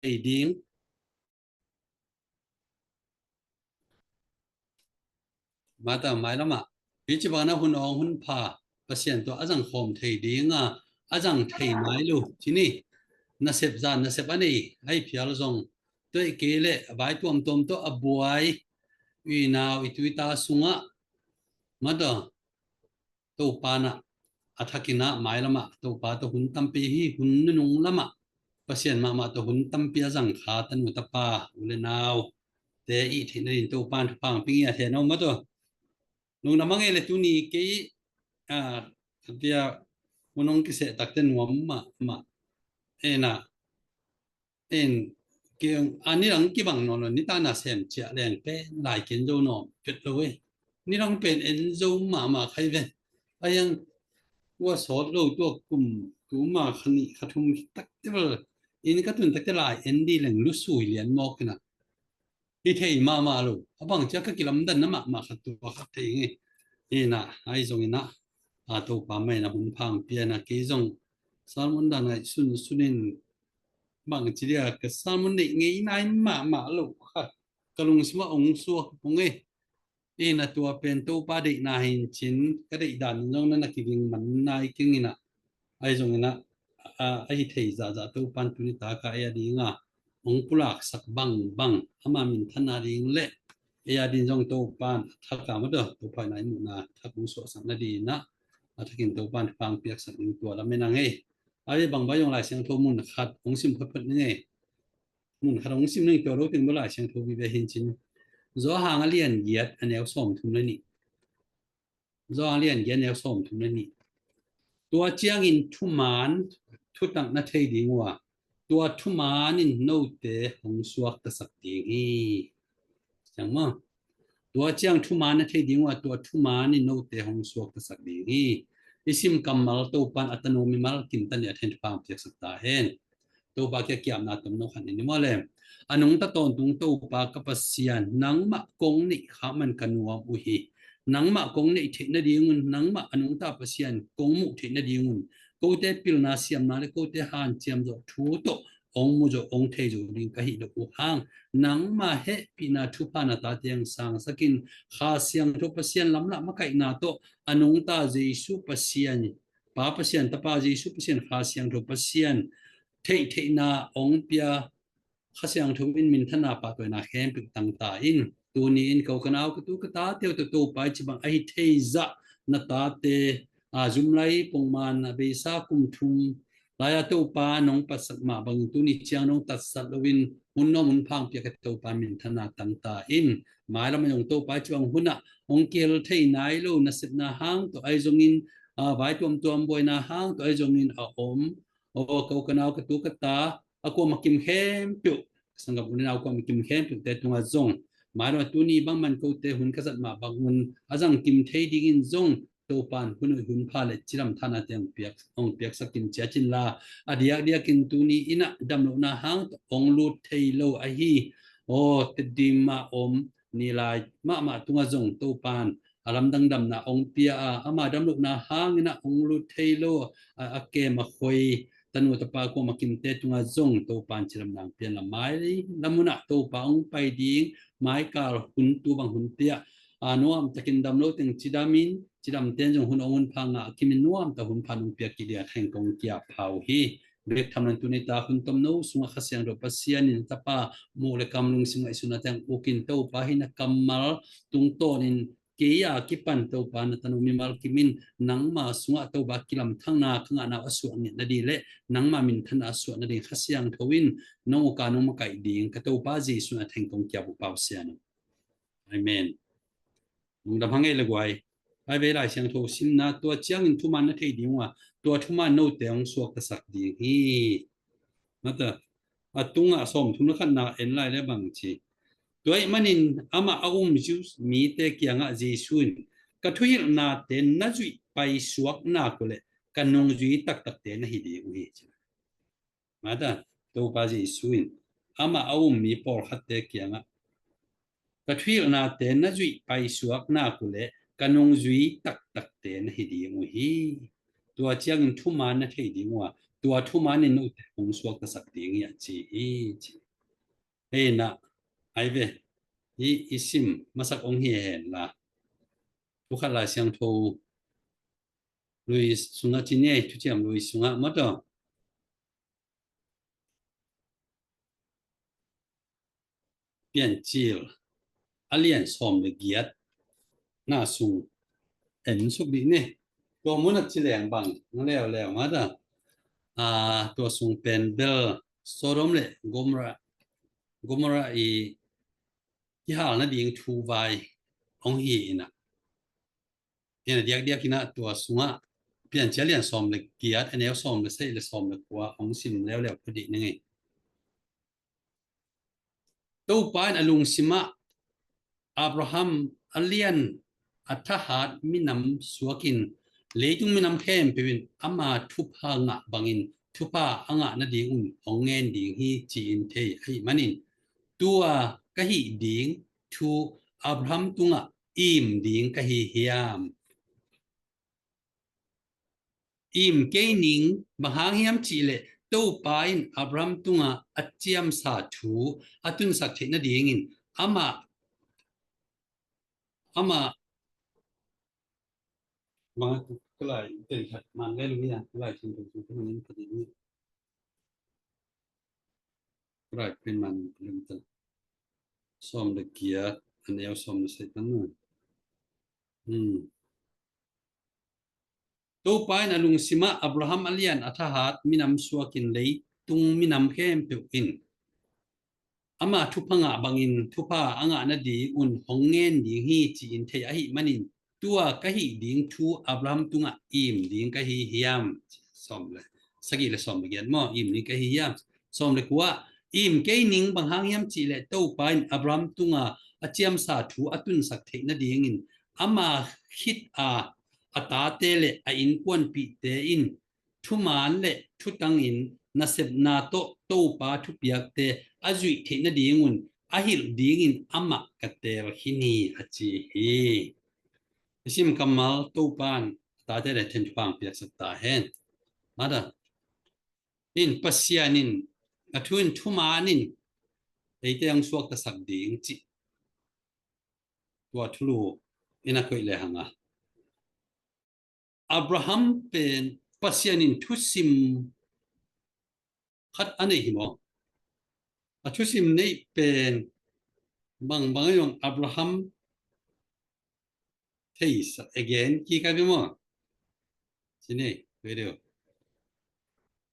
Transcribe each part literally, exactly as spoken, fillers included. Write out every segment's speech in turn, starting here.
thei ding. Mata mailamah hi ci bangin a hun awng hun pha Pasian tawh a zang khawm thei dinga a zang thei nai lo ci ni. Nasep zan nasep a nei a hi phial zong tua i kei leh a vai tuamtuam tawh a buai i nau i tu i ta sungah mata Topa na a thakin ah mailamah Topa tawh hun tampi hi hun nunung lamah Pasian mahmah tawh hun tampi a zang kha tanu tapa u le nau te i theihna din Topa in thupha pia ngiat hen aw mata. Lungdam a ngei le tuni kei a katia hun hong kiseh takte nuam mahmah ena en kiang a nidang kibang nawn lo nitana sem ciah leng pen lai ken zo nawm ket lo e. Nidang pen en zo mahmah khai ven a hiang ua sawt lo tua kum kuma kha nih kha thum takte bel in ka tun takte lai en di leng lusui lian mawk ina hi thei mahmah lo a bang ciah ka kilamdanna mahmah khat tua khat thei nge. Ina ahi zong ina a Topa mai na hun phang piana kei zong salmon dan ai sun sunin bang ci dia ka salmon neih ngei nai mahmah lo khat ka lungsimah ong suak ong e. Ina tua pen Topa deihna hin cin ka deih dan zong na na kiging man nai kingina ahi zong ina a hi thei zahzah Topa in tuni taka ei a dinga ong pulaksak bangbang ama minthanna ding le ei a din zong Topa in a thaka mata Topa ina i muhna thak ong suahsak na dina a thakin Topa in thupha piaksak ning tua lam e nang e. A ve bangbai zong Lai Siangtho mun khat ong sim photphot ning e. Mun khat ong sim ning tua lo teng bel Lai Siangtho vive hin cin Johan a lian giat a neu sawm thum le nih. Johan a lian giat a neu sawm thum le nih. Tua ciangin thuman thutak na thei ding uh a tua thuman in note hong suaktasak ding hi. Ciang maw? Tua ciang thuman na thei ding uh a tua thuman in note hong suaktasak ding hi. I sim kammal Topa in a tanu mimal kimta nih a then thupha piaksak ta hen. Topa kia kiamna tom nong khan in i maw le a nungta tawntung Topa ka Pasian nangmah kong neih kha man ka nuam uh hi. Nangmah kong neih theih nadingun nangmah a nungta Pasian kong muh theih nadingun kote pilna siamna le kote hanciam zawh thu tawh ong mu zawh ong thei zawh ding ka hih loh uh hang nangmah hehpihna thupha na tate ang sangsakin Kha Siangtho Pasian lamlah makaihna tawh a nungta Jesu Pasian Pa Pasian Tapa Jesu Pasian Kha Siangtho Pasian theihtheihna ong pia Kha Siangtho in minthanna pahtawina khempeuh tangta in tuni in ko ka nau ka tu ka tate uh tawh Topa i ci bang a hi thei zah na tate a zumlai pongman a beisa kum thum laia Topa nong patsak mah bangin tuni ciang nong tatsat loin hun nawm hun phang piak a Topa minthanna tangta in mailam a zong Topa i ci bang hunah hong kihel thei nai lo nasepna hang tawh ahi zongin vai tuamtuam buaina hang tawh ahi zongin a om aw ko ka nau ka tu ka ta a kuama kim khempeuh ka sanggam u le nau kuama kim khempeuh te tungah zong mailam a tuni bangman kote hun ka zat mah bangun a zang kim thei dingin zong Topan hun uh hun pha le cidam thana te hong piak hong piaksak in ciat in la a diakdiakin tuni inah damlohna hang hong lut thei lo ahi aw tedim mah om ni lai mahmah tungah zong Topan a lamdang damna ong pia a ama damlohna hangin a ong lut thei lo a kem a khoi tanu tapa kuama kimte tungah zong Topan cidamna ong pian la mai lamunah Topa ong pai ding maikal hun tu bang hun tiah a nuamtakin damlo teng cidamin cidamten zong hun ong hun pha ngah kimin nuamtak hun pha nong piak kih dia theng kong kia phau hi. Bek tham nan tuni ta hun tomno sungah Kha Siangtho Pasian in tapa muh le kam lungsim ngaihsutna teng ukin Topa hi na kammal tungtawnin kei a kipan Topa na tanu mimal kimin nangma sungah Topa kilamthangna ka ngahna a suah ngiat nading le nangma minthanna a suah nading Kha Siangtho in nong uka nong makaih ding ka Topa Jesu na theng kong kiap uh pau sian uh. Amen. Lungdam hang ei le guai. Ai vei Lai Siangtho simna tua ciangin thuman na thei ding uh a tua thuman note hong suaktasak ding hi. Mata a tungah sawm thum le khatna en lai le bang ci. Tua ih manin amah a um Jews mite kiangah Jesu in ka thuhilhnate na zuih paisuak nak uh leh ka nungzui taktakte na hi ding uh hi. Mata Topa Jesu in amah a um mi pawlkhatte kiangah ka thuhilhnate na zuih paisuak nak uh leh ka nungzui taktakte na hi ding uh hi. Tua ciangin thuman na thei ding uh a tua thuman in note hong suaktasak ding hi a ci hi ci. Hei na, ai ve, i, i sim masak ong hi hen la. Thu khat Lai Siangtho lui sungah ci ni, Thuciam lui sungah maw taw. Piancil a lian sawm le giat na sung en suk dih ni. Tua mun a ci leng bang na leuleu mata, a, tua sung pen bel Sodom le Gomorrah, Gomorrah i kihal nading thu vai ong hi ina. Ina diakdiak ina tua sungah Piancil a lian sawm le giat, a neu sawm le sagih le sawm le kua ong sim leuleu pha dih ni ngei. Topa in a lungsimah Abraham a lian a thahat minam suakin leitung minam khempeuh in ama thupha ngah bangin thupha a ngah nadingun hong ngen ding hi ci-in thei ahih manin tua ka hih ding thu Abraham tungah im ding ka hi hiam? Im kei ning, bang hang hiam cihleh Topa in Abraham tungah a ciamsa thu a tunsak theih nadingin amah, amah, bang a, ka lai ten khat man le lu ya, ka lai ten khat man le khat ni. Ka lai pen man le khat. Sawm le giat, a neu sawm le sagih tan na. Hmm. Topa in a lungsimah Abraham a lian a thahat minam suakin leitung minam khempeuh in ama thupha ngah bangin thupha a ngah nadingun hong ngen ding hi ci-in thei ahih manin tua ka hih ding thu Abraham tungah im ding ka hi hiam? Sawm le sagih le sawm le giat maw, im ding ka hi hiam? Sawm le kua, im kei ning, bang hang hiam cihleh Topa in Abraham tunga a ciamsa thu a tunsak theih nadingin ama khit a a tate le a innkuanpihte in thuman le thutangin nasepna tawh Topa thupiakte a zuih theih nadingun a hilh dingin amah ka teel khin hi a ci hi. I sim kammal Topa in a tate le then thupha piaksak ta hen. Mata in Pasian in a thu in thuman in eite hong suaktasak ding cih tua thulu in a koih le hanga Abraham pen Pasian in thusim khat a neih hi maw? A thusim neih pen bangbang a zong Abraham theisak a gen kik a ve maw? Ci nei, ve deuh.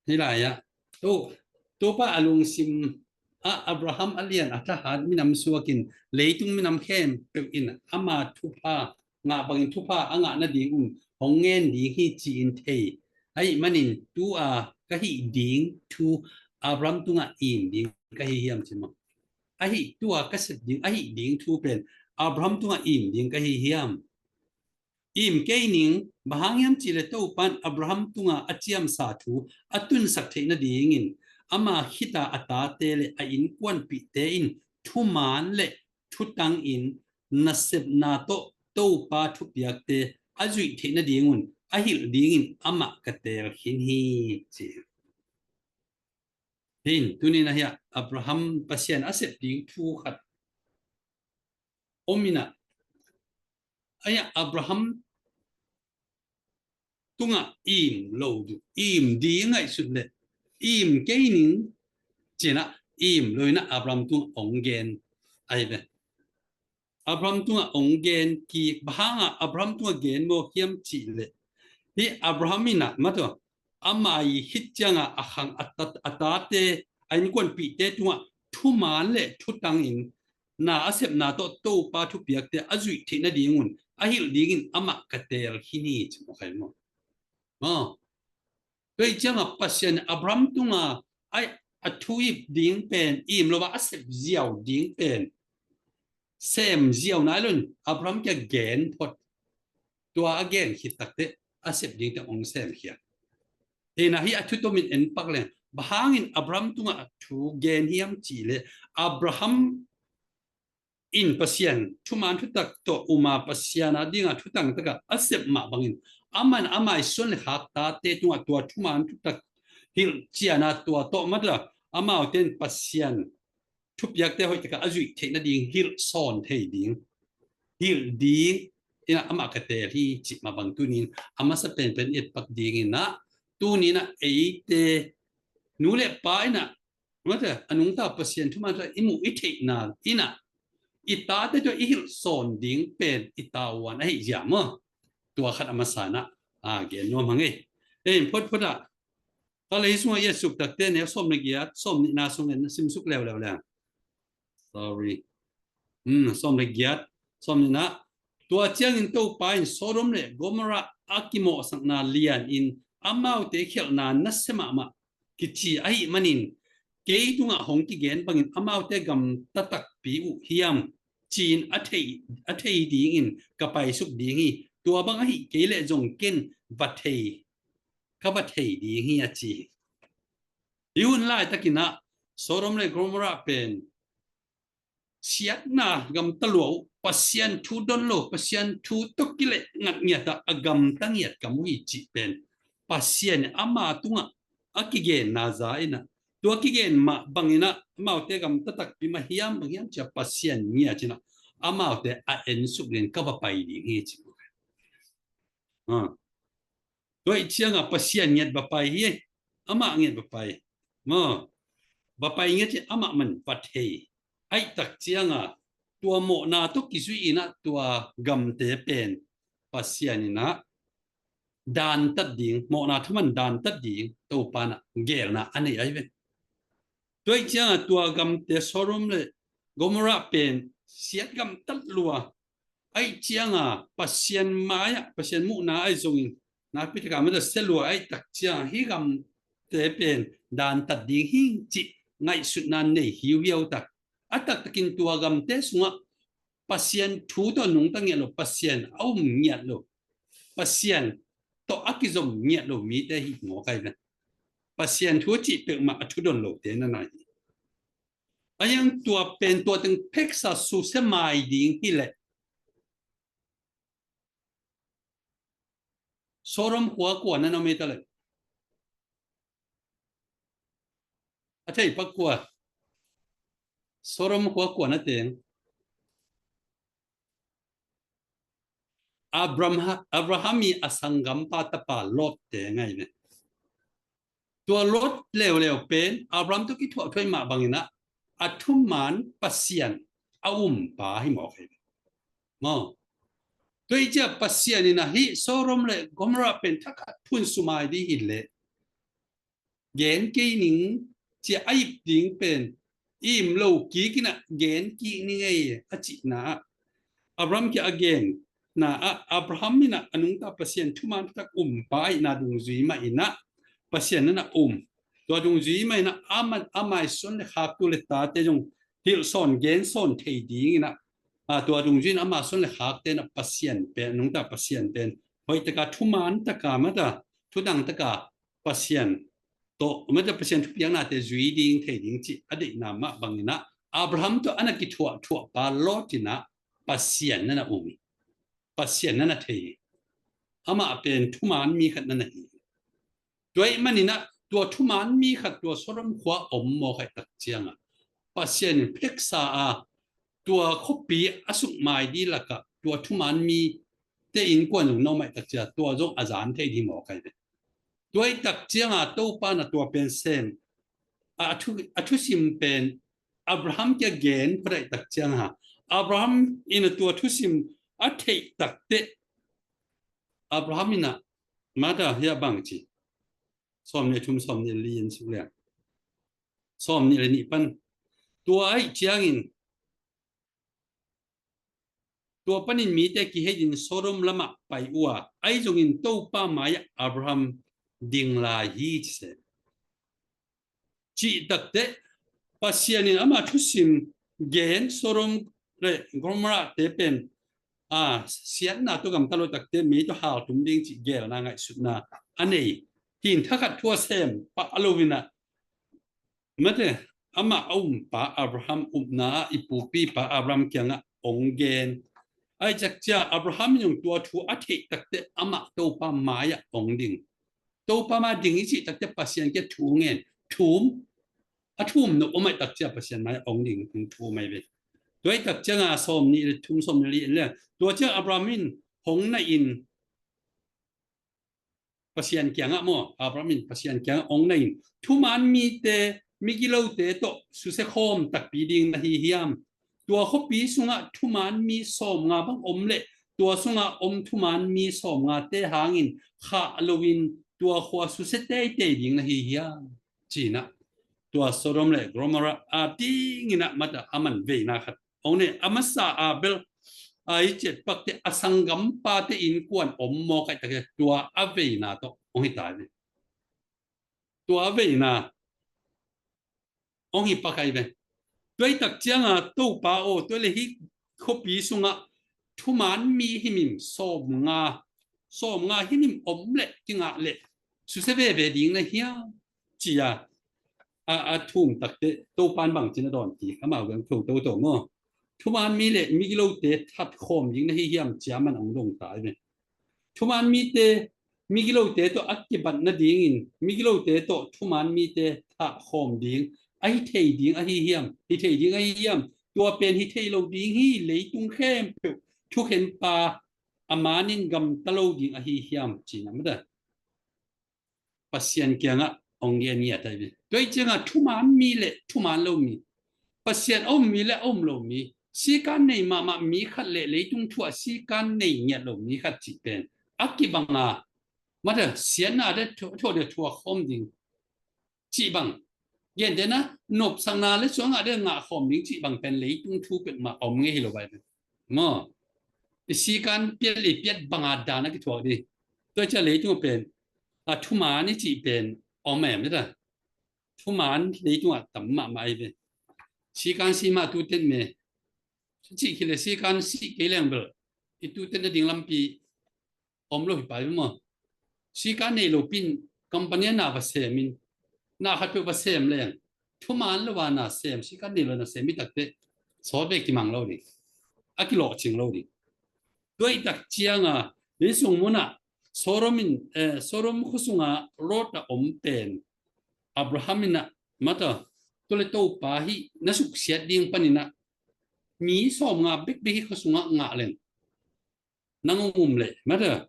Hei lai-ah, to, Topa a lungsim ah Abraham a lian a thahat minam suakin leitung minam khempeuh in ama thupha ngah bangin thupha a ngah nadingun hong ngen ding hi ci-in thei ahih manin tua ka hih ding thu Abraham tungah im ding ka hi hiam ci maw? Ahih tua ka sep ding, ahih ding thu pen Abraham tungah im ding ka hi hiam? Im kei ning, bang hang hiam cihleh Topa in Abraham tunga a ciamsa thu a tunsak theih nadingin ama khita a tate le a innkuanpihte in thuman le thutangin nasepna tawh Topa thupiakte a zuih theih nadingun a hilh dingin amah ka teel khin hi ci. Hin, tunin ahi a Abraham Pasian a sep ding thu khat om ina, ahi a Abraham tungah im lo ding, im ding ngaihsut le im kei ning ci-in ah im lo ina Abraham tungah ong gen ahi ve. Abraham tungah ong gen kik, bang hangah Abraham tungah gen mawk hiam cihleh hih Abraham in ah mataw, ama i khit ciangah a khang a tat, a tate, a innkuanpihte tungah thuman le thutangin na a sepna tawh Topa thupiakte a zuih theih nadingun a hilh dingin amah ka teel khin hi ci mawk ahi maw? Maw? Tua i ciangah Pasian Abraham tunga a, a thu ip ding pen, im lo a a sep ziau ding pen sem ziau nai lo in Abraham kia gen phot, tua a gen khit takteh a sep dingte ong sem khia. Hina hi a thu tomin en pak leng, bang hangin Abraham tungah a thu gen hiam cihleh Abraham in Pasian thuman thutak tawh uma Pasian a dinga thutang takah a sep mah bangin aman ama i suan le khak tate tungah tua thuman thutak hilh ciangin tua tawh mata amaute in Pasian thupiakte hoih takin a zuih theih nading hilh sawn thei ding, hilh ding in amah ka teel hi cih mah bang tuni in a masa penpen i et pak ding in, tuni in eite nu le pa in mata a nungta Pasian thuman i muh i theihna in i tate tawh i hilh sawn ding pen i tavuan ahi zia maw? Tua khat a masa in a gen nuam hang ei. Ei photphot ah Galati sungah i et suk takte neu sawm le giat, sawm nihna sungah na simsuk leuleu le. Sorry. Hmm, sawm le giat, sawm nihna. Tua ciangin Topa in Sodom le Gomorrah a kimawhsakna lian in amaute khialhna nasia mahmah kici ahih manin kei tungah hong kigen bangin amaute gamta takpi uh hiam ci-in a thei, a thei dingin ka paisuk ding hi. Tua bang ahih kei leh zong ken va thei, ka va thei ding hi a ci hi. Hi hun laitakin ah Sodom le Gomorrah pen siatna gamta lua uh, Pasian thu don lo, Pasian thu tawh kileh ngat ngiat ah a gamta ngiat kam uh hi cih pen Pasian in ama tungah a kigenna za in ah, tua kigen mah bangin ah amaute gamta takpi mah hiam bang hiam ci-a Pasian ngiat in ah amaute a ensuk dingin ka va pai ding hi ci. Ah. Tua ahih ciangin Pasian ngiat va pai hi. Amah ngiat va pai. Maw. Va pai ngiat ci amah man va thei. Ahih tak ciangin tua mawhna tawh kizui in ah tua gamte pen Pasian in ah dantat ding, mawhna thaman dantat ding Topa in ah geelna a nei ahi ve. Tua ahih ciangin tua gamte Sodom le Gomorrah pen siat gamtat lua. Ahih ciangin Pasian mai-ah, Pasian muhna ahi zongin nakpi takin mata sia lua ahih tak ciangin hih gamte pen dantat ding hi cih ngaihsutna nei hiuhiau tak. A taktakin tua gamte sungah Pasian thu tawh nungta ngiat lo, Pasian a um ngiat lo, Pasian tawh a kizom ngiat lo mite hi mawk ahi ve. Pasian thu cih peuhmah a thudon lote na na hi. A hiang tua pen tua teng pheksa susia mai ding hi leh Sodom khua kua na na om ei ta leh? A thei pak kua? Sodom khua kua na teng? Abraham, Abraham i a sanggampa tapa Lot teng ahi ve. Tua Lot leuleu pen Abraham tawh kithuah thuai mah bangin ah a thuman Pasian a umpa hi mawk hi. Maw. Tua ahih ciangin Pasian in ah hih Sodom le Gomorrah pen thakhat phun sumai ding hi leh gen kei ning ci-a a ip ding pen im lo kik in ah gen kik ning ei a cihna ah Abraham kiang a genna ah Abraham in ah a nungta Pasian thuman tak umpa ahihna dungzui mah in ah Pasian in ah um. Tua dungzui mah in ah a mai, a mai suan le khak tu le tate zong hilh sawn gen sawn thei ding in ah, a, tua dungzui in ah ama suan le khakte in ah Pasian pen, a nungta Pasian pen hoih takin thuman takin mata thudang takin Pasian tawh mata Pasian thupiaknate zui ding thei ding cih a deihna mah bangin ah Abraham tawh a na kithuah thuahpa Lot in ah Pasian na na um hi. Pasian na na thei hi. Amah pen thuman mi khat na na hi. Tua ahih manin ah tua thuman mi khat tua Sodom khua om mawk ahih tak ciangin Pasian in pheksa a tua khuapi a sukmai ding lakah tua thuman mite innkuan zong na om ahih tak ciangin tua zong a zan thei ding mawk ahi ve. Tua ahih tak ciangin Topa in ah tua pen sem a, a thu, a thusim pen Abraham kiang a gen phot ahih tak ciangin Abraham in ah tua thusim a theih tak teh Abraham in ah mata hiah bang ci. Sawm nih le thum, sawm nih le li en suk liang. Sawm nih le nih pan. Tua ahih ciangin tua panin mite kihei in Sodom lamah pai uh a, ahi zongin Topa mai-ah Abraham ding lai hi ci se. Cih tak teh Pasian in ama thusim gen Sodom le Gomorrah te pen a siatna tawh gamta lo tak teh mei tawh haltum ding cih geelna ngaihsutna a nei hi in thakhat thu a sem pah lo in ah mate, amah a umpa Abraham upna ah i pupipa Abraham kiangah ong gen. Ahih tak ciangin Abraham in zong tua thu a theih tak teh amah Topa mai-ah ong ding. Topa mah ding i cih takte Pasian kia thu ngen, thum, a thum nop om ai tak cia Pasian mai ong ding thum ai ve. Tua i tak cianga sawm nih le thum, sawm nih le li en le, tua ciang Abraham in hong na in Pasian kiangah maw, Abraham in Pasian kiangah ong na in, thuman mite, migilote tawh susia khawm takpi ding na hi hiam? Tua khuapi sungah thuman mi sawmnga bang om leh tua sungah om thuman mi sawmngate hangin khah loin tua khua susia teitei ding na hi hiam? Cinah tua Sodom le Gomorrah a dinginah mata a man veina khat ong ne, a masa a bel a i ciat pakte a sanggampate innkuan om mawk ai takte tua a veina tawh ong hi tai ve. Tua a veina ong hi pak ai ve. Tua i tak cianga Topa aw, tua le hih khuapi sungah thuman mi himhim sawmnga, sawmnga himhim om leh kingah leh susia veve ding na hiam? Cia a, a thum takte Topan bangcin a dawn kik, amau geng thum toto maw? Thuman mi le migilote that khawm ding na hi hiam cia man ong dong tai ve. Thuman mite migilote tawh a kibat nadingin migilote tawh thuman mite thah khawm ding ahi thei ding ahi hiam? Hi thei ding ahi hiam? Tua pen hi thei lo ding hi, leitung khempeuh thukhenpa a manin gamta lo ding ahi hiam? Cinah mata Pasian kiangah ong gen ngiat ai ve. Tua i ciangah thuman mi le thuman lo mi, Pasian a um mi le a um lo mi, sikan nei mahmah mi khat le leitung thuah sikan nei ngiat lo mi khat cih pen a kibanga mata siatna de thuah de thuah khawm ding cih bang. Gentehna nopsakna le suangah de ngah khawm ding cih bang pen leitung thu peuhmah om ngei hi lo bai pen maw? I sikan piat le piat banga dan a kithuak ding. Tua cia leitung pen a thuman i cih pen om em ta. Thuman leitungah tam mahmah ai ve. Sikan si mah tuten me cih khile sikan si kei leng bel i tuten a ding lampi om lo hi pai maw? Sikan nei lo pin company na va semin na khat peuh va sem leng thuman lo a na sem, sikan nei lo na sem i takte sawt ve kimang lo ding, a kilawhcing lo ding. Tua i tak cianga hih sung munah Sodom in, eh, Sodom khuasunga Lot a om pen Abraham inah mata tua le Topa hih na suksiat ding paninah mi sawmnga bekbek hih khuasungah ngah leng nang ong um leh mata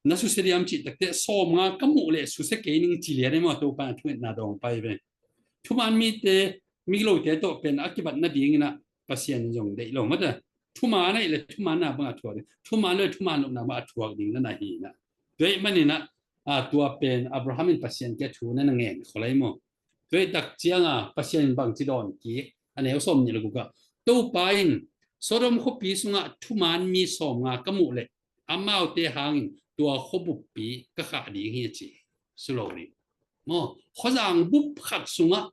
na susia diam cih takte sawmnga ka muh leh susia kei ning ci lian e maw? Topa a thungetna dawng pai ve. Thuman mite migilote tawh pen a kibat nadinginah Pasian zong deih lo mata thuman aih le thuman na bang a thuak ding, thuman lo le thuman lohna bang a thuak ding na na hi inah. Tua ih maninah a tua pen Abraham in Pasian kia thu na na ngen kholai maw? Tua ih tak cianga Pasian in bangci dawn kik a neu sawm nih le gukah Topa in Sodom khuapi sungah thuman mi sawmnga ka muh leh amaute hangin tua khuabuppi ka khah ding hi a ci. Sulo ding maw? Khuazang bup khat sungah,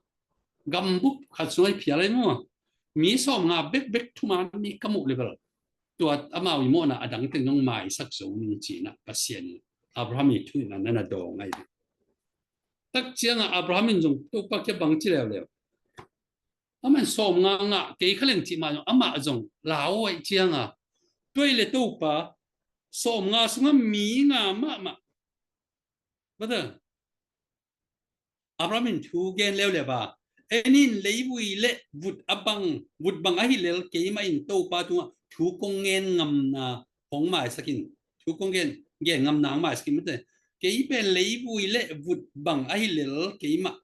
gam bup khat sungah i phial ai maw? Mi sawmnga bekbek thuman mi ka muh le bel tua amau i mawhna a dangteng zong maisak zo ning cinah Pasian in Abraham i thu inah na na dawng ai ve. Tak cianga Abraham in zong Topa kia bangci leuleu. Aman sawmnga ngah kei kha leng cih mah zong amah zong lau aih cianga tua ih le Topa sawmnga sungah mi nga mahmah. Bata Abraham in thu gen leuleu a, en in leivui le vut a bang, vut bang ahi lel keimah in Topa tungah thu kong gen ngamna hong maisak in, thu kong gen, gen ngamna hong maisak in mate. Kei pen leivui le vut bang ahi lel keimah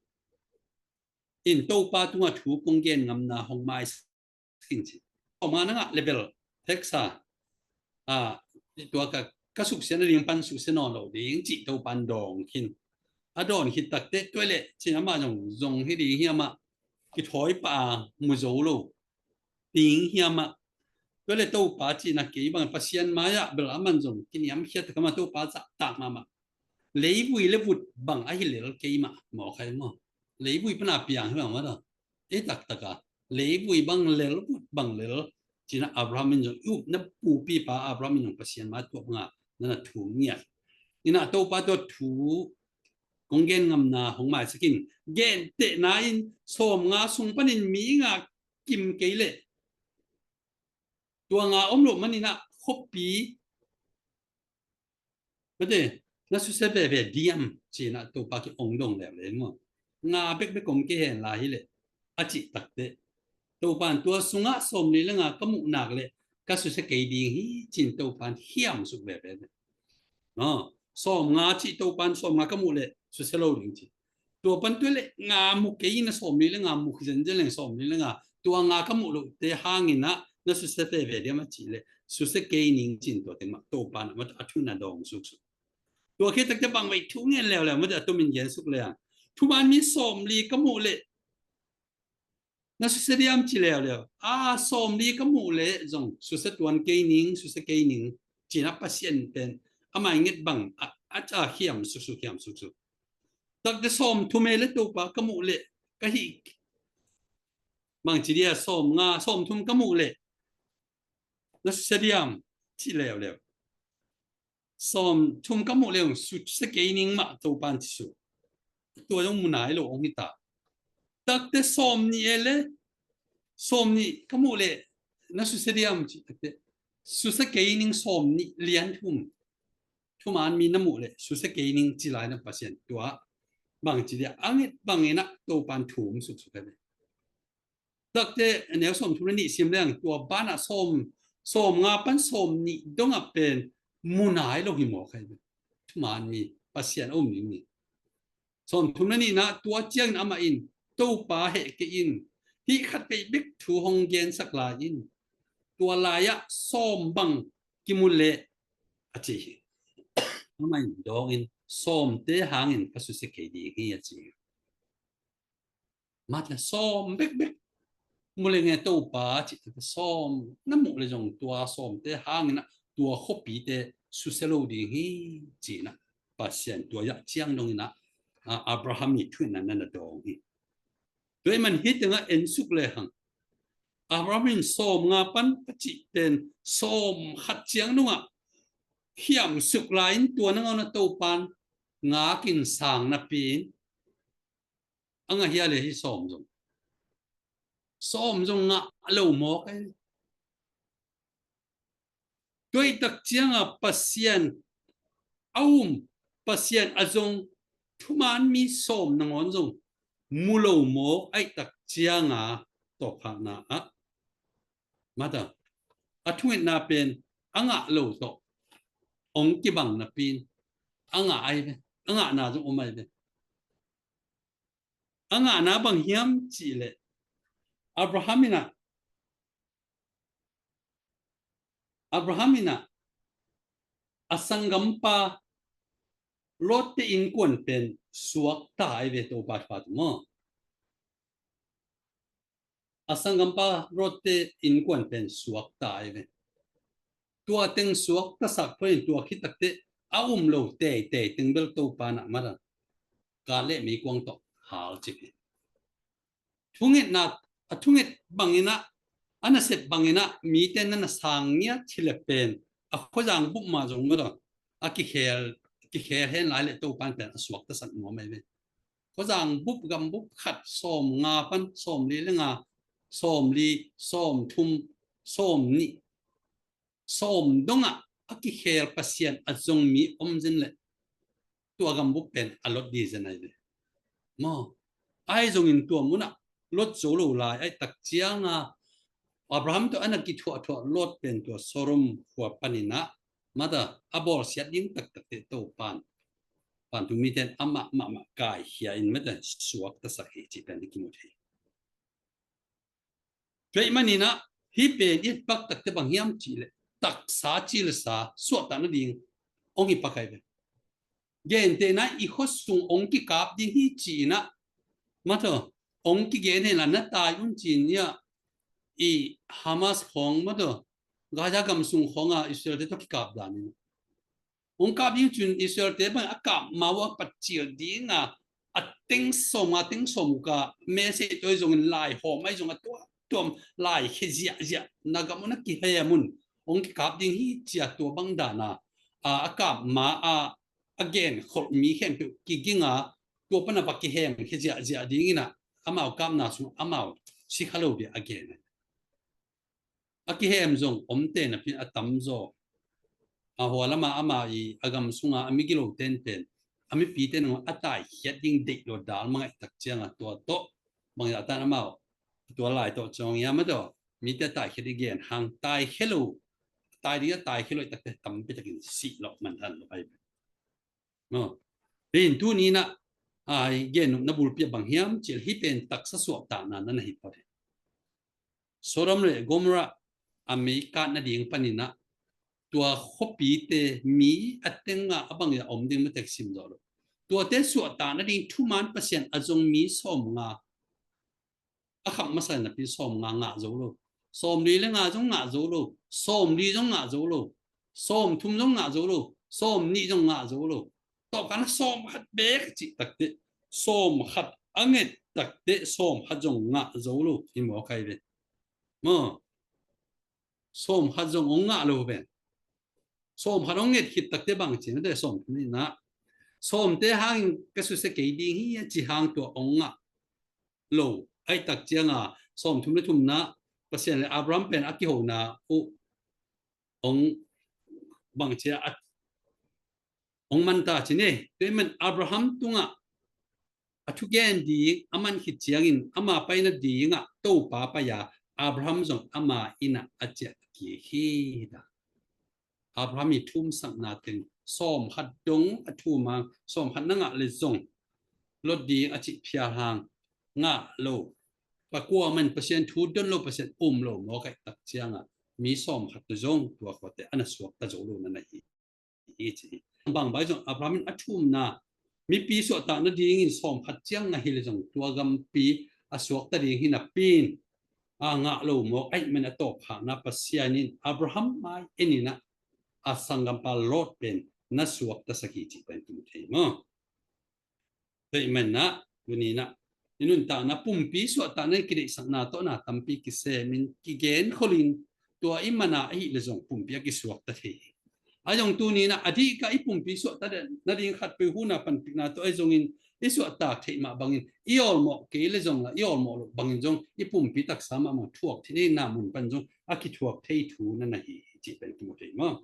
in Topa tungah thu kong gen ngamna hong maisak in ci. Sawmnga na ngah le bel theksa a, tua ka, ka suksiat nading pan suksia nawn lo ding cih Topan dawng khin. A dawn khit takte tua leh cin amah zong zong hi ding hiam ah, kithawi pah a mu zo lo ding hiam ah. Tua leh Topa cihna kei bang Pasian mai-ah bel aman zong kiniamkhiat tak amah Topa zahtak mahmah. Leivui le vut bang ahi lel keimah mawk hai maw? Leivui pana piang hi bang mah ta. Ei taktak a leivui bang lel, vut bang lel. Cina Abraham in zong i upna pupipa Abraham in zong Pasian mai tuah banga nana thu ngiat. Ina Topa tua thu kong gen ngamna hong maisak in, gentehna in sawmnga sung panin mi nga kim kei leh tua nga om loh maninah khuapi mate na susia veve diam, ci-in ah Topa kiang hong dong leuleu maw. Nga bekbek om kei hen la hi leh, a cih takteh, Topa in tua sungah sawmli le nga ka muh nak leh ka susia kei ding hi, ci-in Topa in khiamsuk veve. Aw, sawmnga cih Topa in sawmnga ka muh leh susia lo ding ci. Tua pan tua leh nga mu kei in a sawmli le nga mu kei zenzen leng sawmli le nga, tua nga ka muh loh te hangin ah na susia veve diam a cih leh susia kei ning ci-in tua teng mah Topa in ah a thu na dawng suksuk. Tua khit takteh bang vei thu ngen leuleu mah a tomin gen suk leng, thuman mi sawmli ka muh leh na susia diam ci leuleu. A, sawmli ka muh leh zong susia tuan kei ning, susia kei ning, ci-in ah Pasian pen a mainget bang a, a, a khiam suksuk, khiam suksuk. Takteh sawmthum e le Topa ka muh leh ka hih, bang ci dia, sawmnga, sawmthum ka muh leh na susia diam ci leuleu. Sawmthum ka muh leh susia kei ning mah Topa in ci suk. Tua zong mu nai lo hong hi ta. Takteh sawmnih e le, sawmnih ka muh leh na susia diam ci takteh, susia kei ning sawmnih lian thum. Thuman mi na muh leh susia kei ning ci lai in ah Pasian tua bang ci dia, a nget bangin ah Topa in thum suksuk hi. Takteh a neu sawmthum le nih sim leng tua banah sawm, sawmnga pan sawmnih dongah pen mu nai lo hi mawk hi. Thuman mi Pasian a um ding mi. Sawmthum le nihna, tua ciangin amah in, Topa heh kei in, hih khat vei bek thu hong gensak lai in, tua lai-ah sawm bang kimu leh a ci hi. Amah in dawngin, sawmte hangin ka susia kei ding hi a ci hi. Mate sawm bekbek mu leng e Topa, ci-in sawm na muh leh zong tua sawmte hangin ah tua khuapite susia lo ding hi, ci-in ah Pasian tua zah ciang dongin ah, a, Abraham ii thu-in ah na na dawng hi. Tua ahih man hih tengah en suk lehang, Abraham in sawmnga pan a cih pen sawmkhat ciang dongah khiamsuk lai in tua nangawn ah Topa in ngakin sang napi in, a ngah hia le hih sawm zong, sawm zong ngah lo mawk e. Tua ahih tak ciangah Pasian a um, Pasian a zong thuman mi sawm nangawn zong mu lo mawk ahih tak ciangah tawpkhakna ah, mate, a thungetna pen a ngah lo tawh hong kibang napi in a ngah ahi ve, a ngahna zong om ahi ve. A ngahna bang hiam cih leh, Abraham in ah, Abraham in ah a sanggampa Lot-te innkuan pen suakta ahi ve, Topa thupha tawh maw. A sanggampa Lot-te innkuan pen suakta ahi ve. Tua teng suaktasak phoin tua khit takteh a um lo teitei teng bel Topa in ah mate, kat le meikuang tawh halcip hi. Thungetna, a thunget bangin ah, a nasep bangin ah mite na na sang ngiat hi leh pen a khuazang bup mah zong mate, a kikhel, kikhel hen lai leh Topa in pen a suaktasak nuam ahi ve. Khuazang bup, gambup khat, sawmnga pan sawmli le nga, sawmli, sawmthum, sawmnih, sawm dongah a kikhel Pasian a zong mi om zen leh tua gambup pen a lot ding zen ahi ve. Maw, ahi zongin tua munah lot zo lo lai ahih tak ciangah Abraham tawh a na kithuahthuah Lot pen tua Sodom khua panin ah mate, a bawlsiat ding taktak teh Topa in, vantung mite in amah mahmah kaikhia in mate, suaktasak hi cih pen i kimu thei. Tua ahih manin ah hih pen i et pak takteh bang hiam cih leh taksa cilsa suahtak nading hong hi pak ahi ve. Gentehna i khuasung hong kikap ding hi ci-in ah mate, hong kigen hen la na tai un ci-in ah i Hamas khawng mate, Gaza gam sung khawng a Israel-te tawh kikap dan in hong kap ding cin Israel-te bang a kap ma uh a patcil ding a, a teng sawm a teng sawm uh ka message tawh zongin lai hawm ahi zong a tuamtuam lai khia ziahziah, na gam un a kihem un hong kikap ding hi ci-a tua bang dan a, a, a kap ma a, a genkholh mi khempeuh kiging a, tua pan a va kihem khia ziahziah ding in ah amau kapna sung amau si kha lo ding a gen a. A kihem zong omte napi in a tamzaw a hua lama ama i a gam sunga a migilo tenpen a mipite nang a taikhiat ding deih lo dal mangaih tak cianga tua tawh bangzah tan amau tua lai tawh ciang ia ma tawh mite taikhiat i gen hang taikhia lo tai ding a taikhia lo i takte tampi takin sih lo man than lo ai. No. Hin tuni na ai gen na bulpi a bang hiam cil hi pen taksa suahtakna na na hi pawh hi. Sodom le Gomorrah a meikat nading paninah tua khuapite mi a tenga a bangzah om ding matek sim zawh lo. Tuate suahtak nading thuman Pasian a zong mi sawm nga a khap masa napi sawm nga ngah zo lo. Sawm li le nga zong ngah zo lo. Sawm li zong ngah zo lo. Sawm thum zong ngah zo lo. Sawm nih zong ngah zo lo. Tawpkana sawm khat bek cih takte sawm khat a nget takte sawm khat zong ngah zo lo hi mawk ai ve. Maw, sawm khat zong ong ngah lo ve. Sawm khat ong nget khit takte bang ci na te sawm thum na sawmte hangin ka susia kei ding hi a ci hang tua ong ngah lo ai tak cianga sawm thum le thumna Pasian le Abraham pen a kihona uh ong bang cia a ong manta ci ne. Tua i man Abraham tungah a thugen ding a man khit ciangin ama paina dingah Topa pai-a Abraham zong ama innah a ciah kik hi ta. Abraham i thumsakna teng sawm khat dong a thum hang sawm khat na ngah le zong lot ding a cih phial hang ngah lo. Pakua man Pasian thu don lo Pasian um lo mawk ai tak cianga mi sawm khat zong tua khuate a na suakta zo lo na na hi. Hi ci hi. Bang bai zong Abraham in a thumna mipi suahtak nadingin sawm khat ciang na hi le zong tua gampi a suakta ding hi napi in a ngah lo mawk ai man a tawpkhakna Pasian in Abraham mai eninah a sanggampa Lot pen na suakta sak hi cih pen kimu thei maw? Tua i manah tuninah i nuntakna pumpi suahtakna kideihsakna tawhna tampi kisemin kigen kholin tua i mana ahi le zong pumpi a kisuakta thei hi. A zong tuninah a dihka i pumpi suahtak nading khatpei huna panpikna tawh a zongin i suahtak theih mah bangin i awlmawh kei le zong la i awlmawh loh bangin zong i pumpi taksa mahmah thuak thei na mun pan zong a kithuak thei thu na na hi cih pen kimu thei maw?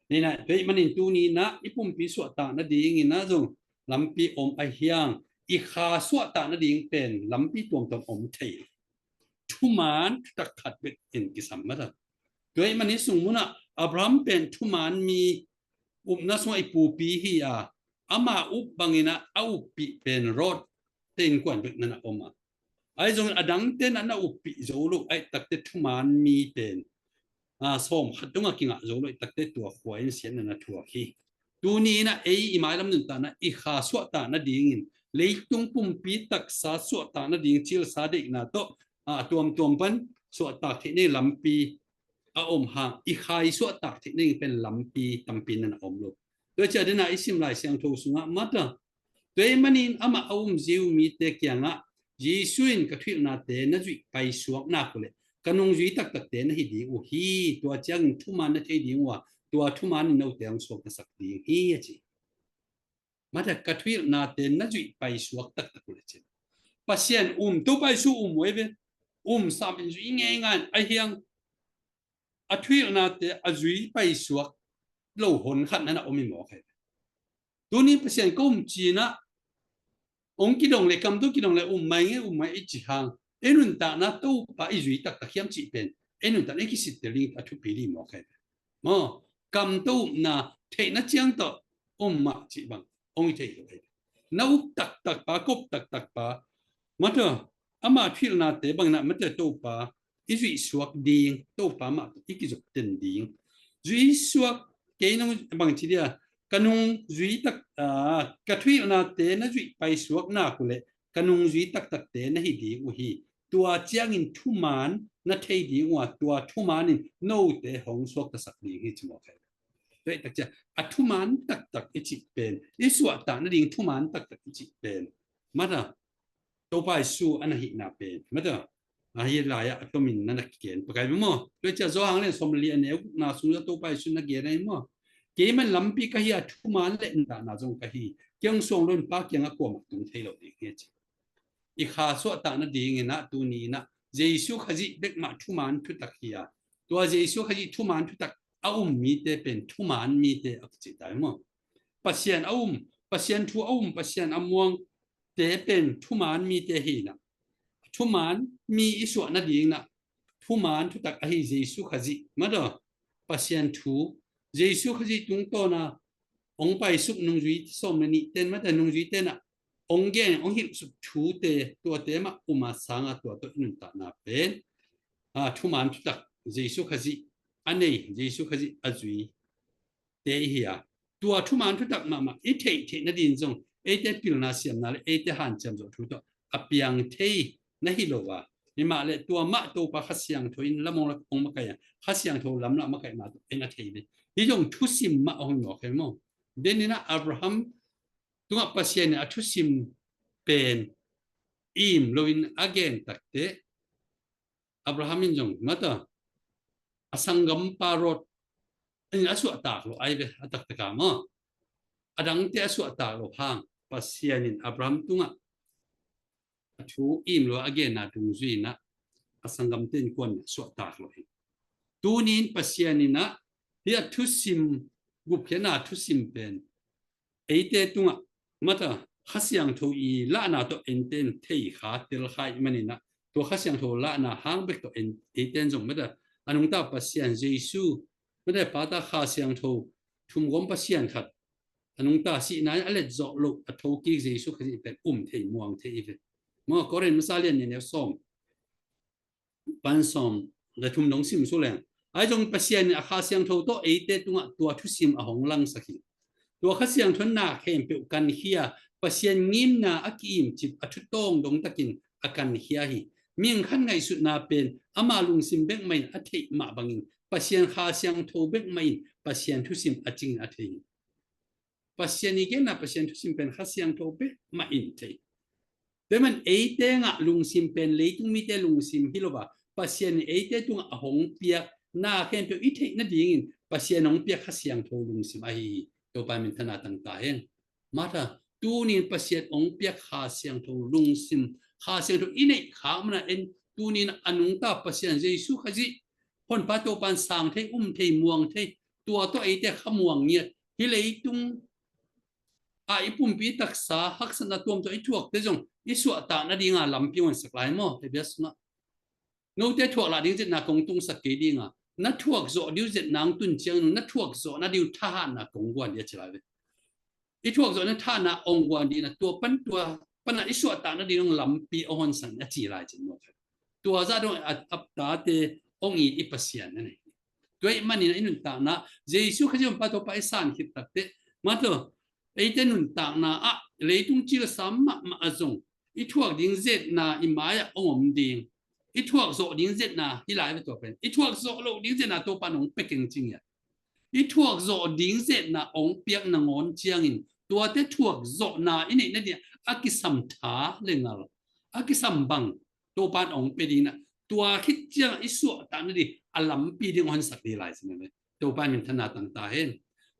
Nina tua i manin tuninah i pumpi suahtak nadingin a zong lampi om a hiang i kha suahtak nading pen lampi tuamtuam om thei. Thuman thutak khat bek in kisam mata. Tua i manin sungmunah Abraham pen thuman mi upna sungah i pupi hi a ama up banginah a uppih pen Lot te innkuan bek nana om a. Ai zongin a dangte nana uppih zo lo ai takte thuman mi pen a sawm khat dongah kingah zo lo ai takte tua khua in sian nana thuak hi. Tuni inah ei i mailam nuntakna i kha suahtak nadingin leitung pumpi taksa suahtak nading cilsa deihna tawh a tuamtuam pan suahtak theih nei lampi a om hang i kha i suahtak theih nei pen lampi tampi nana om lo. Tua ciah dena i sim Lai Siangtho sungah mata tua i manin amah a um ziu mite kiangah Jesu in ka thuhilhnate na zuih paisuak nak uh le ka nungzui taktakte na hi ding uh hi. Tua ciangin thuman na thei ding uh a tua thuman in note hong suak na sak ding hi a ci. Mata ka thuhilhnate na zuih paisuak taktak uh le ci. Pasian um Topa Jesu um uh ei ve. Um sam in zui ngeingai a hiang a thuhilhnate a zui paisuak lo hon khat nana om i mawk ai ve. Tuni Pasian ka um cinah ong kidong le kamto kidong le um mai nge um mai i ci hang ei nuntakna Topa i zui taktak hiam cih pen ei nuntakna i kisittel ding a thupi dih mawk ai ve. Maw, kamto upna theihna ciang tawh um mah cih bang ong i thei lo ai ve. Na up taktak pa kop taktak pa mata ama thuhilhnate bangin ah mate Topa i zuih suak ding Topa mah i kizop ten ding. Zuih suak kei nung bangci dia ka nung zui tak ka thuhilhnate na zuih paisuak nak uh le ka nung zui taktakte na hi ding uh hi. Tua ciangin thuman na thei ding uh a tua thuman in note hong suaktasak ding hi ci mawk ai. Tua i takcia a thuman taktak i cih pen i suahtak nading thuman taktak i cih pen mata Topa Jesu a na hihna pen mata a hi lai-ah a tomin na na kigen pakai maw? Tua i cia Zawhang len sawm le li a neu gukna sung Topa Jesu na gen ahi maw? Kei man lampi ka hi a thuman le nuntakna zong ka hi. Kiang suang lo in Pa kiangah kuamah tung thei lo ding hi a ci. I kha suahtak nadingin ah tuni inah Jesu Khazih bek mah thuman thutak hi a tua Jesu Khazih thuman thutak a um mite pen thuman mite a kici tai maw? Pasian a um, Pasian thu a um, Pasian a muang te pen thuman mite hi na. Thuman mi i suah nading na thuman thutak ahi Jesu Khazih, mata, Pasian thu, Jesu Khazih tungtawna ong paisuk nungzui sawm le nih ten, mata, nungzui ten ah ong gen, ong hilhsuk thute, tuate mah um a sanga tua tawh i nuntakna pen, a, thuman thutak Jesu Khazih a nei, Jesu Khazih a zui te i hi a, tua thuman thutak mahmah i theih theih nading zong eite pilna siamna le eite hanciam zawh thu tawh a piang thei na hi lo a, hi mah le tua mah Topa Kha Siangtho in lam ong la ong makaih a, Kha Siangtho lam la makaih mah tawh en a thei ve. Hi zong thusim mah ong hi mawk hi maw? Deninah Abraham tungah Pasian in a thusim pen im loin a gen takte, Abraham in zong, mata, a sanggampa Lot in a suahtak lo ai ve, a taktaka maw? A dangte a suahtak lo hang Pasian in Abraham tungah a thu im lo a genna dungzui inah a sanggamte in kuan suahtak lo hi. Tunin Pasian inah hi a thusim, gupkhiatna thusim pen eite tungah, mata, Kha Siangtho i lahna tawh eite in thei kha, tel kha i maninah, tua Kha Siangtho lahna hang bek tawh en, eite in zong, mata, a nungta Pasian Jesu, mata, pata Kha Siangtho thumgawm Pasian khat a nungta sihna in a let zawh loh a thokik Jesu Khazih pen um thei muang thei i ve. Maw, Korin masa lian nih neu sawm pan sawm le thum dong sim su leng. Ai zong Pasian in a Kha Siangtho tawh eite tungah tua thusim a hong langsak hi. Tua Kha Siangtho in na khempeuh kankhia, Pasian ngimna a ki-imcip a thutawng dongtakin a kankhia hi. Mihing khat ngaihsutna pen ama lungsim bek mah in a theih mah bangin Pasian Kha Siangtho bek mah in Pasian thusim a cingin a thei hi. Pasian i genna Pasian thusim pen Kha Siangtho bek mah in thei. Tua man eite ngah lungsim pen leitung mite lungsim hi lo a, Pasian in eite tungah a hong piak na khempeuh i theih nadingin Pasian hong piak Kha Siangtho lungsim ahi hi. Topa min thana tangta hen. Mata, tunin Pasian hong piak Kha Siangtho lungsim, Kha Siangtho i neih khak mana en, tunin a nungta Pasian Jesu Khazih, Honpa Topa in sang thei, um thei, muang thei, tua tawh eite kha muang ngiat. Hi leitung a i pumpi taksa haksatna tuamtuam i thuakte zong i suahtak nadinga lampi hong honsak lai maw? Hei bia sungah note thuak lah ding zetna kong tungsak kei dinga, na thuak zawh diu zetna hong tun ciang na thuak zawh nading thahatna kong guan dia ci lai ve. I thuak zawh na thahatna hong guan dihna tua pan tua pana i suahtak nading hong lampi hong honsak a ci lai cin maw? Tua zah dong a, a tate hong it i Pasian a nei. Tua i manin i nuntakna Jesu Khazih Honpa Topa i san khit takte, mata, eite nuntakna ah leitung cilsa mahmah a zong i thuak ding zetna i mai-ah hong om ding, i thuak zawh ding zetna hi lai ve tua pen. I thuak zawh loh ding zetna Topa in hong pia keng cing ia. I thuak zawh ding zetna hong piak nangawn ciangin tuate thuak zawhna i neih nading a kisam tha le ngal, a kisam bang Topa in hong pia ding na, tua khit ciang i suahtak nading a lampi ding hong honsak ding lai cin ve. Topa min thana tangta hen.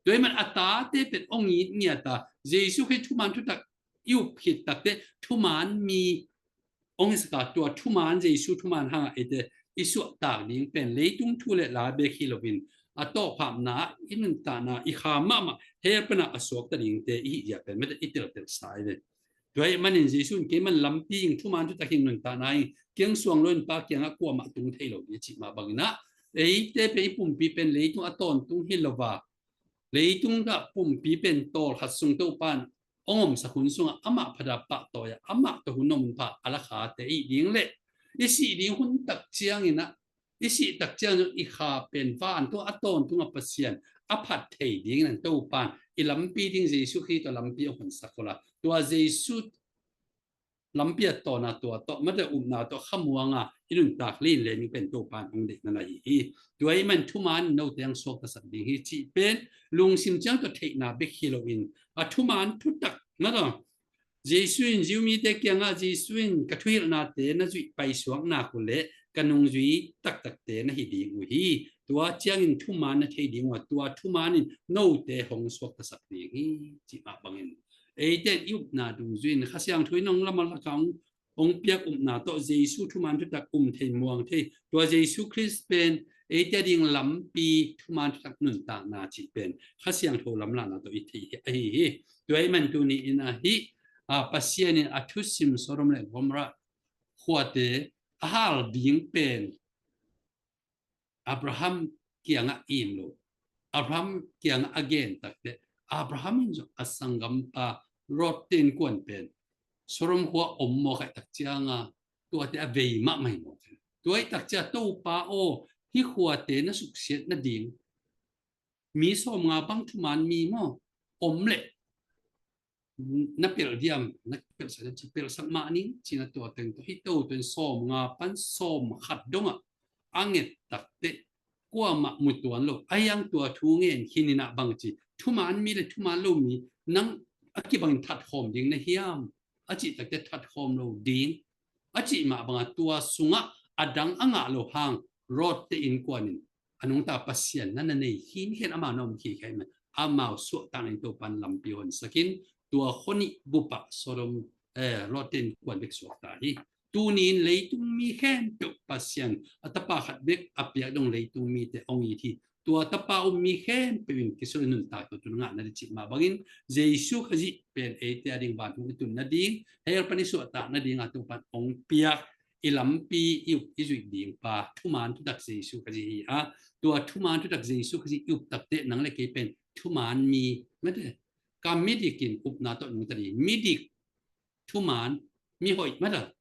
Tua i man a tate pen hong it ngiat a, Jesu Khazih thuman thutak i up khit takte thuman mi hong hi saka, tua thuman Jesu thuman hanga eite i suahtak ding pen leitung thu le la bek hi loin a tawphapna i nuntakna i kha mahmah hell pana a suakta dingte i hi zia pen mete i teltel sa i ve. Tua i manin Jesu in kei man lampi ing, thuman thutak ing, nuntakna ing, keng suang lo in Pa kiangah kuamah tung thei lo ding a cih mah bangin ah eite pen i pumpi pen leitung a tawntung hi lo va, leitung ah pumpi pen tawlkhat sung Topa in hong omsak hun sungah amah phada pahtawi ah amah tawh hun om pha a la khate i ding le i sih ding hun tak ciangin ah, i sih tak ciangin i kha pen van tung a tawntung a Pasian a phat thei dingin Topa in i lampi ding Jesu Khazih tawh lampi a honsak kho la. Tua Jesu lampi a tawna tua tawh mate upna tawh khamuanga i nuntak lin le ning pen Topa in hong deihna na hi hi. Tua i man thuman note hong suaktasak ding hi cih pen lungsim ciang tawh theihna bek hi loin a thuman thutak na tawh Jesu in Jew mite kiangah Jesu in ka thuhilhnate na zuih paisuak nak uh le ka nungzui taktakte na hi ding uh hi. Tua ciangin thuman na thei ding uh a, tua thuman in note hong suaktasak ding hi cih mah bangin eite in i upna dungzui in Kha Siangtho in hong lamal lakah hong piak upna tawh Jesu thuman thutak um thei muang thei, tua Jesu Khrist pen eite ading lampi thuman thutak nuntakna cih pen Kha Siangtho lamlahna tawh i theih hi ahi hi. Tua ahih man tuni in ahi, a, Pasian in a thusim Sodom le Gomorrah khuate a hal ding pen Abraham kiangah im lo. Abraham kiangah a gen takteh Abraham in zong a sanggampa Lot te innkuan pen Sodom khua om mawk ahih tak cianga tuate a vei mahmah hi mawk hi. Tua ahih tak ciang Topa aw, hih khuate na suksiat nading mi sawmnga bang thuman mi maw om leh na pelh diam, na pelhsak diam, ci pelhsak mah ning, ci-in a tua teng tawh hih to teng sawmnga pan sawmkhat dongah a nget takteh kuamah mu tuan lo. A hiang tua thu ngen khin in ah bang ci, thuman mi le thuman lo mi nang a kibangin thatkhawm ding na hiam? A cih takteh thatkhawm lo ding a cih mah bangah tua sungah a dang a ngah lo hang Lot te innkuan in a nungta Pasian na na nei khin khin amau na om khin khin mah amau suahtakna in Topan lampi honsakin tua khua nih bupah Sodom, eh, Lot te innkuan bek suakta hi. Tuni in leitung mi khempeuh Pasian a tapa khat bek a piak dong leitung mite hong it hi. Tua tapa um mi khempeuh in kisual nuntak tawh tun ngah na di cih mah bangin Jesu Khazih pen eite ading vantung i tun nading, hell pan i suahtak nading a Topan hong piak i lampi i up i zuih ding pa thuman thutak Jesu Khazih hi a, tua thuman thutak Jesu Khazih i up takteh nang le kei pen thuman mi mate, ka midik in upna tawh nungta ding, midik, thuman, mihoih mate.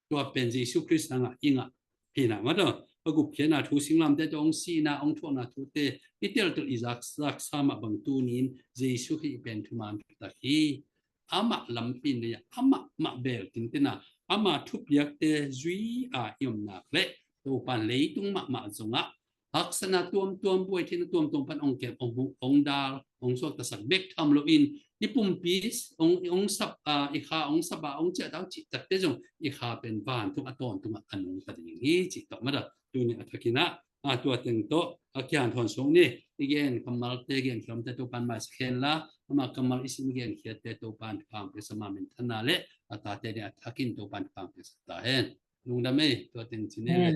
Tua pen Jesu Khrist hangah i ngah hi na mate. A gupkhiatna thu singlamteh tawh hong sihna hong thuakna thute i teltel i zak, zaksa mah bang tuni in Jesu Khazih pen thuman thutak hi. Amah lampi nei a, amah mah bel tinten a, ama thupiakte zui a i om nak leh Topan leitung mahmah zongah haksatna tuamtuam, buai theihna tuamtuam pan hong kem, hong, hong dal, hong suaktasak bek tham loin i pumpi hong, hong sap a, i kha hong sap a, hong ciah ta, hong cih takteh zong i kha pen vantung a tawntungah a nungta ding hi cih tawh mate. Tuni a thakin ah a tua teng tawh a kihanthawn sung ni. I gen kammalte, gen khiamte Topan maisak hen la, ama kammal i sim genkhiatte Topan thupha hong piaksa ma, minthanna le a tate ni a thakin Topan thupha hong piaksa ta hen. Lungdam ei, tua teng ci ni le.